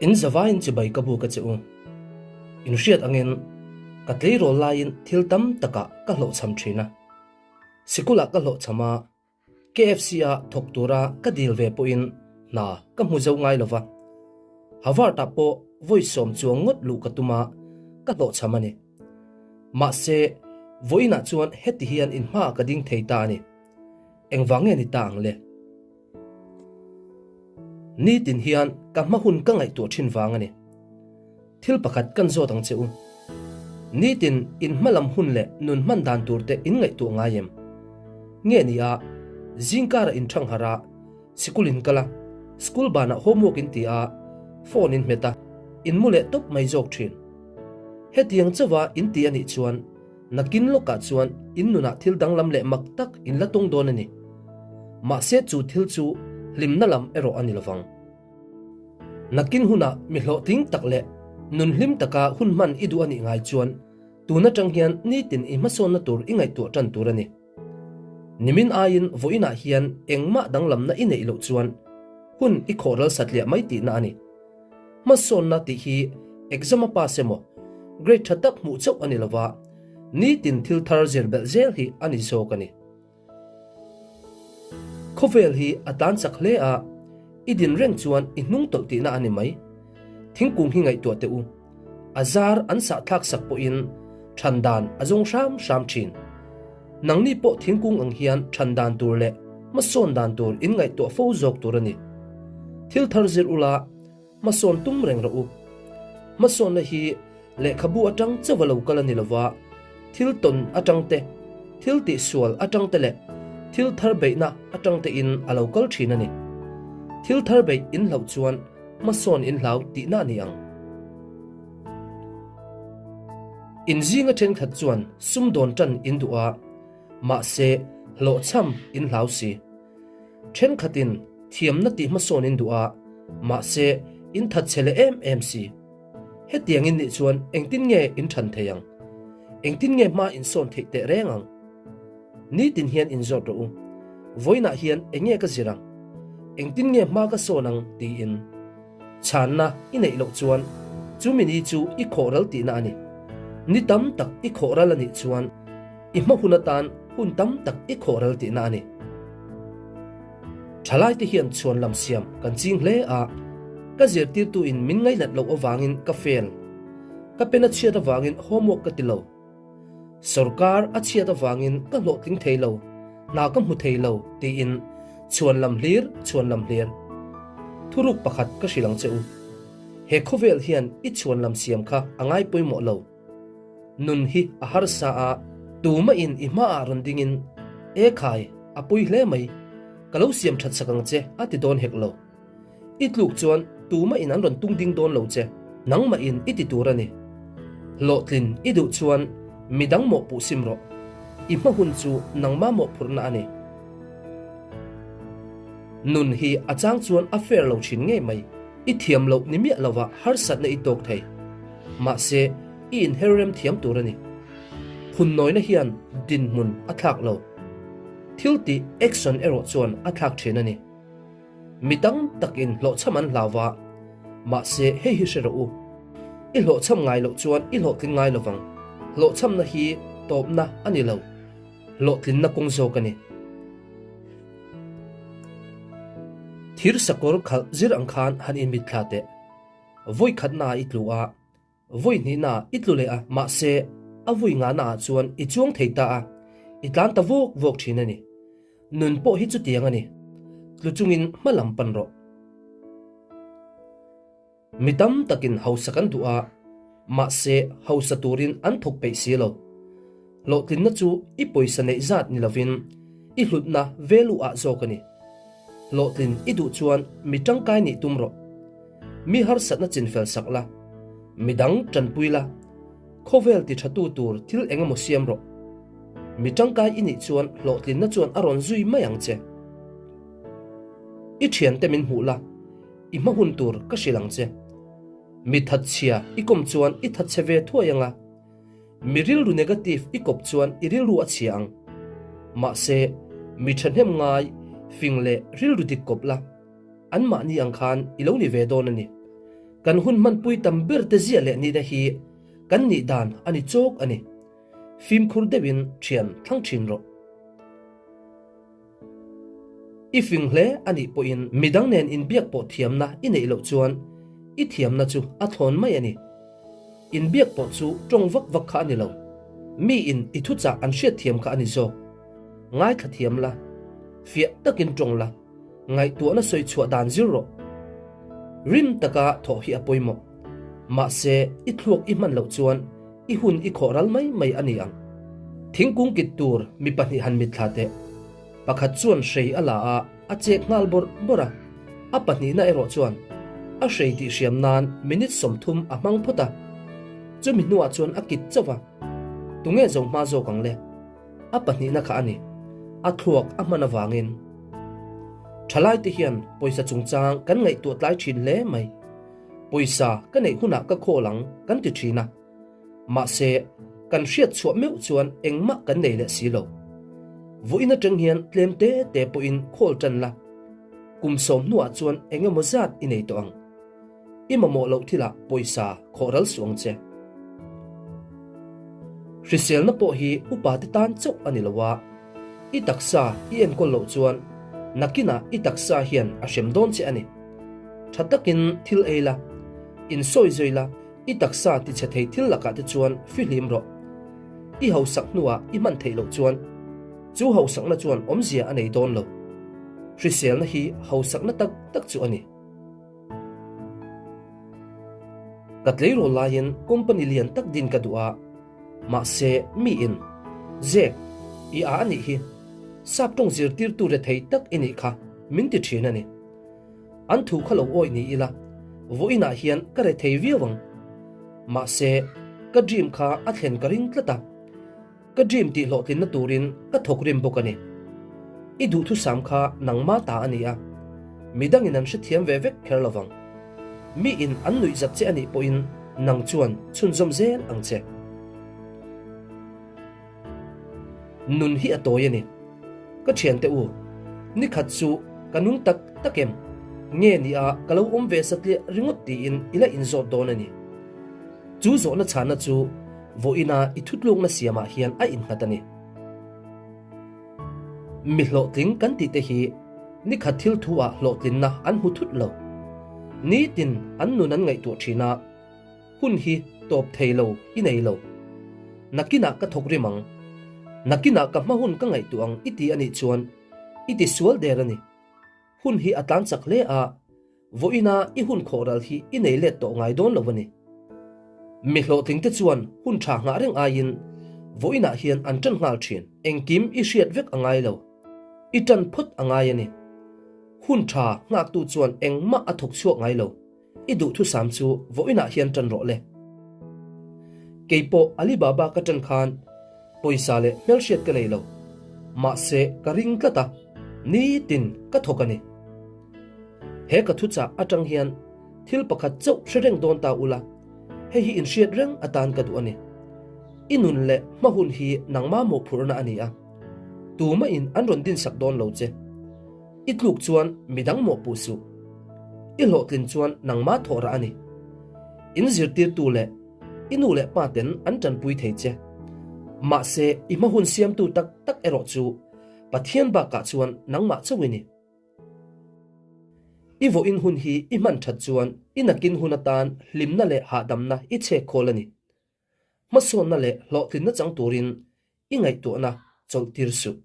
In zavaiin chibai ka buk a che u. In hriat angin ka tleirawl laiin thil tam takah ka hlawhchham thin a. Sikulah ka hlawhchham a, KFC-a thawk tura ka dil ve pawhin hna ka hmu zo ngai lo va. Havard-ah pawh vawi sawm chuang ngawt luh ka tum a, ka hlawhchham a ni. Mahse, vawiinah chuan heti hian in hmaah ka ding thei ta a ni. Engvang nge ni ta ang le? Nitin hian ka hma hun ka ngaihtuah thin vang a ni. Thil pakhat kan zawt ang che u. Nitin in hma lam hun leh nun hman dan tur te in ngaihtuah ngai em? Nge ni a, zingkara in thang harh a, sikul in kal a, school banah homework in ti a, phone in hmet a, in mu leh tawp mai zawk thin. Hetiang chauha in ti a nih chuan Nakin lawkah chuan in nunah thil danglam leh mak tak in la tawng dawn a ni. Mahse chu thil chu hlimna lam erawh a ni lovang. Nakin hunah mi hlawhtling tak leh nun hlim taka hun hman i duh a nih ngai chuan tun atang hian nitin i hmasawnna tur i ngaihtuah tan tur a ni. Nimin aiin vawiinah hian engmah danglamna i neih loh chuan hun i khawhral satliah mai tihna a ni. Hmasawnna tih hi exam a pass emaw, grade tha tak hmuh chauh a ni lova, nitin thil thar zir belh zel hi a ni zawk a ni. Khawvel hi a tlan chak hle a, i din reng chuan i hnung tawlh tihna a ni mai. Thingkung hi ngaihtuah teh u. A zar an sah thlak sak pawhin than dan a zawng hram hram thin. Nangni pawh thingkung ang hian than dan tur leh hmasawn dan tur in ngaihtuah fo zawk tur a ni. Thil thar zir ula, hmasawn tum reng rawh u. Hmasawnna hi lehkhabu atang chauh a lo kal a ni lova, thil tawn atang te, thil tihsual atang te leh thil thar beihna atang te in a lo kal thin a ni. Thil thar beih in hlauh chuan hmasawn in hlau tihna a ni ang. In zinga thenkhat chuan sumdawn tan in duh a, mahse hlawhchham in hlau si. Thenkhatin thiamna tih hmasawn in duh a, mahse in thatchhe leh em em si. Hetiang in nih chuan engtin nge in than thei ang? Engtin nge hma in sawn theih teh reng ang? Nitin hian in zawt rawh u. Vawiinah hian enge ka zir ang? Engtin nge hma ka sawn ang? tiin. Chhanna i neih loh chuan chumi ni chu i khawh ral tihna a ni. Ni tam tak i khawh ral a nih chuan i hma hun atan hun tam tak i khawh ral tihna a ni. Thalaite hian chhuan lam siam kan ching hle a, ka zirtirtuin min ngainat loh avangin ka fail. Ka pen a chhiat avangin homework ka ti lo. Sorkar a chhiat avangin ka hlawhtling thei lo, hna ka hmu thei lo tiin chhuan lam hlir chhuan lam hlir. Thuruk pakhat ka hrilh ang che u. He khawvel hian i chhuan lam siam kha a ngai pawimawh lo. Nun hi a harsa a, tumahin i hmaah rawn dingin, E khai, a pawi hle mai, ka lo siam that sak ang che a ti dawn hek lo. I tluk chuan tumah in an rawn tung ding dawn lo che, nangmah in i ti tur a ni. Hlawhtlin i duh chuan midang mawhpuh sim rawh. I hma hun chu nangmah mawhphurhna a ni. Nun hi a chang chuan a fair lo thin ngei mai. I thiam loh ni miah lova harsatna i tawk thei. Mahse, i inher rem thiam tur a ni. Hunnawina hian dinhmun a thlak lo. Thil tih action erawh chuan a thlak thin a ni. Mi tam takin hlawhchham an hlau va, mahse hei hi hre rawh u, i hlawhchham ngai loh chuan i hlawhtling ngai lovang. Hlawhchhamna hi tawpna a ni lo, hlawhtlinna kawng zawk a ni. Thir sakawr khalh zir ang khan han inmitthla teh. Vawi khatnaah i tlu a, Vawi hnihnaah i tlu leh a, mahse a vui ngahnaah chuan i chuang thei ta a, i tlan ta vawk vawk thin a ni. Nun pawh hi chutiang a ni. Tlu chungin hma lam pan rawh. Mi tam takin hausa kan duh a, mahse hausa turin an thawk peih si lo. Hlawhtlinna chu i pawisa neih zat ni lovin i hlutna value ah zawk a ni. Hlawhtlin i duh chuan mi tangkai nih tum rawh. Mi harsatna chinfel sak la, midang tanpui la, khawvel ti thatu tur thil eng emaw siam rawh. Mi tangkai i nih chuan hlawhtlinna chuan a rawn zui mai ang che. I thiante min hmuh la, i hma hun tur ka hrilh ang che. Mi thatchhia i kawm chuan i thatchhe ve thuai ang a, mi rilru negative i kawp chuan i rilru a chhia ang. Mahse, mi thahnem ngai, fing leh rilru dik kawp la. Anmahni ang khan i lo ni ve dawn a ni. Kan hun hmanpui tam ber te ziah leh nihna hi kan nih dan a ni chawk a ni. Fimkhur deuhin thian thlang thin rawh. I fing hle a nih pawhin midang nen inbiak pawh thiamna i neih loh chuan i thiamna chu a thlawn mai a ni. Inbiak pawh chu tawng vak vak kha a ni lo. Miin i thuchah an hriatthiam kha a ni zawk. Ngaithla thiam la, fiah takin tawng la, ngaihtuahna sawi chhuah dan zir rawh. Rim taka thawh hi a pawimawh. Mahse, i thluak i hman loh chuan i hun i khawh ral mai mai a ni ang. Thingkung kit tur mi pahnih han mitthla teh. Pakhat chuan hrei a la a, a chek nghal bawrh bawrh a. A pahnihna erawh chuan a hrei tih hriam nan minute 30 a hmang phawt a. Chumi hnuah chuan a kit chauh a. Tunge zo hma zawk ang le? A pahnihna kha a ni. A thluak a hman avangin. Thalaite hian pawisa chungchang kan ngaihtuah tlai thin hle mai. Pawisa ka neih hunah ka khawl ang kan ti thin a. Mahse, kan hriat chhuah meuh chuan engmah kan nei leh si lo. Vawiin atang hian tlem te te pawhin khawl tan la. Kum sawm hnuah chuan eng emaw zat i nei tawh ang. I mamawh loh thilah pawisa khawh ral suh ang che. Hriselna pawh hi upa te tan chauh a ni lo a, i taksa i enkawl loh chuan nakinah i taksa hian a hrem dawn che a ni. Tha takin thil ei la, insawi zui la, i taksa tichhe thei thil lakah te chuan fihlim rawh. I hausak hnuah i hman theih loh chuan chu hausakna chuan awmzia a nei dawn lo. Hriselna hi hausakna tak tak chu a ni. Ka tleirawl laiin company lian tak din ka duh a, mahse miin, Zek, i a anih hi, sap tawng zirtirtu rethei tak i nih kha, min ti thin a ni. An thu kha lo awih ni ila, vawiinah hian ka rethei viau ang. Mahse, ka dream kha a thlen ka ring tlat a. Ka dream tih hlawhtlinna turin ka thawk rim bawk a ni. I duhthusam kha nangma ta a ni a, midangin an hrethiam ve vek kher lo vang. Miin an nuihzat che a nih pawhin nang chuan chhunzawm zel ang che. Nun hi a tawi a ni. Ka thiante u, nikhat chu ka nung tak tak em? Nge ni a ka lo awm ve satliah ringawt tiin i la inzawt dawn a ni. Chu zawhna chhanna chu vawiina i thutlukna siamah hian a innghat a ni. Mi hlawhtling kan tihte hi nikhat thil thu-ah hlawhtlinna an hmu thut lo. Nitin an nun an ngaihtuah thin a, hun hi tawp thei lo i nei lo. Nakinah ka thawk rim ang, nakinah ka hma hun ka ngaihtuah ang i ti a nih chuan i ti sual der a ni. Hun hi a tlan chak hle a, vawiina i hun khawhral hi i nei let tawh ngai dawn lo a ni. Mi hlawhtlingte chuan hun tha nghah reng aiin vawiinah hian an tan nghal thin. Engkim i hriat vek a ngai lo, i tan phawt a ngai a ni. Hun tha nghaktu chuan engmah a thawk chhuak ngai lo. I duhthusam chu vawiinah hian tan rawh le. Keipawh Alibaba ka tan khan pawisa leh hmelhriat ka nei lo. Mahse ka ring tlat a, nitin ka thawk a ni. He ka thuchah atang hian thil pakhat chauh hre reng dawn ta ula, hei hi inhriat reng atan ka duh a ni. I nun leh hma hun hi nangma mawhphurhna a ni a, tumahin an rawn dinsak dawn lo che. I tluk chuan midang mawhpuh suh. I hlawhtlin chuan nangma thawh rah a ni. In zirtirtu leh i nu leh pa ten an tanpui thei che. Mahse i hma hun siamtu tak tak erawh chu Pathian bakah chuan nangmah chauh i ni. I vawiin hun hi i hman that chuan i nakin hun atan hlimna leh hahdamna i chhek khawl a ni. Hmasawnna leh hlawhtlinna chang turin i ngaihtuahna chawlhtir suh.